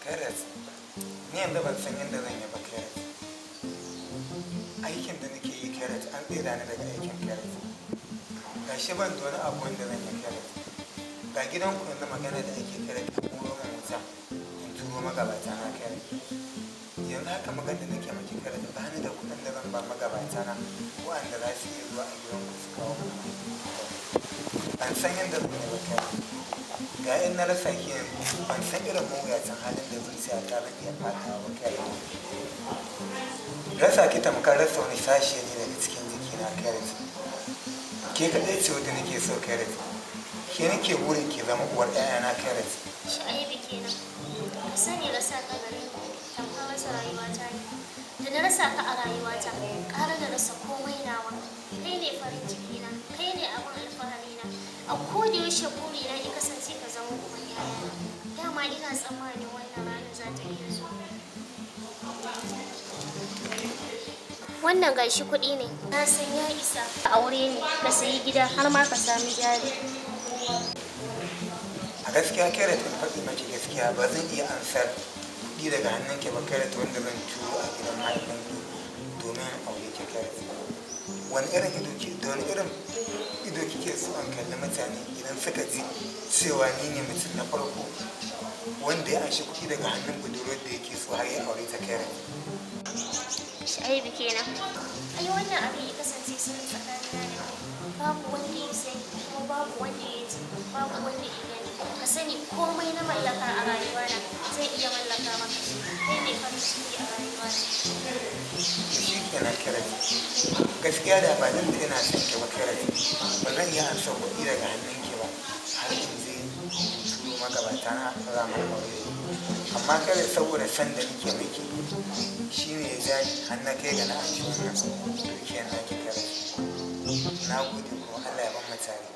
Kairat, ni yanzu ban san yadda zan yi ba Kairat. Aikin da nake yi Kairat, an tsira ni daga aikin Kairat. Gashi ban da wani abu wanda zan yi Kairat. Ga gidanku yanzu magana da ake Kairat, an huro min wuta in turo magabata na Kairat. Yanzu haka magana da nake maki Kairat, ba ni da kuɗin da zan ba magabata na waɗanda za su iya zuwa a gidanku su kawo min. Ban san yadda zan yi ba Kairat. Ga in na rasa ki yanzu ban san irin mawuyacin halin da zuciya ta zan iya fadawa ba Kairat. Rasa ki tamkar rasa wani sashe ne daga cikin jikina Kairat. Ke kaɗai ce wadda nake so Kairat. Ke nake burin ki zama uwar 'ya'yana Kairat. Shu'aibu kenan. Ka sani rasa ka gare ni tamkar rasa rayuwata ne. Da na rasa ka a rayuwata, ƙara da rasa komai nawa. Kai ne farin cikina, kai ne abin alfaharina. A koda yaushe burina ya kasance ka zama uban 'ya'yana. Dama ina tsammanin wannan ranar za ta iya zuwa. Wannan gashi kuɗi ne. Na san ya isa. Ka aure ni, ka sayi gida har ma ka sami jari. A gaskiya Kairat, in faɗi maki gaskiya ba zan iya ansar kuɗi daga hannunki ba Kairat, wanda zan turo a gidan mahaifinki domin in aure ki Kairat. Wani irin ido ki, da wani irin ido kike so an kalli mutane idan suka ji cewa ni ne mutum na farko wanda ya anshi kuɗi daga hannun budurwar da yake so har ya aure ta Kairat. Shu'aibu kenan. Ai wannan abin ya kasance sirri tsakanina da kai. Babu wanda ya sani, kuma babu wanda ya ji, babu wanda ya gani. Ka sani komai na mallaka a rayuwana zai iya mallaka maka shi. Kai ne farin ciki a rayuwana. To shi kenan Kairat. Gaskiya da ba dan da ina son ki ba Kairat, ba zan iya ansa kuɗi daga hannunki ba har in je in turo magabata na za mu aure. Amma Kairat, saboda san da nake miki shi ne ya ja ni har na kai ga na anshi wannan dukiyar naki Kairat. Na gode kuma Allah ya ban mu tare.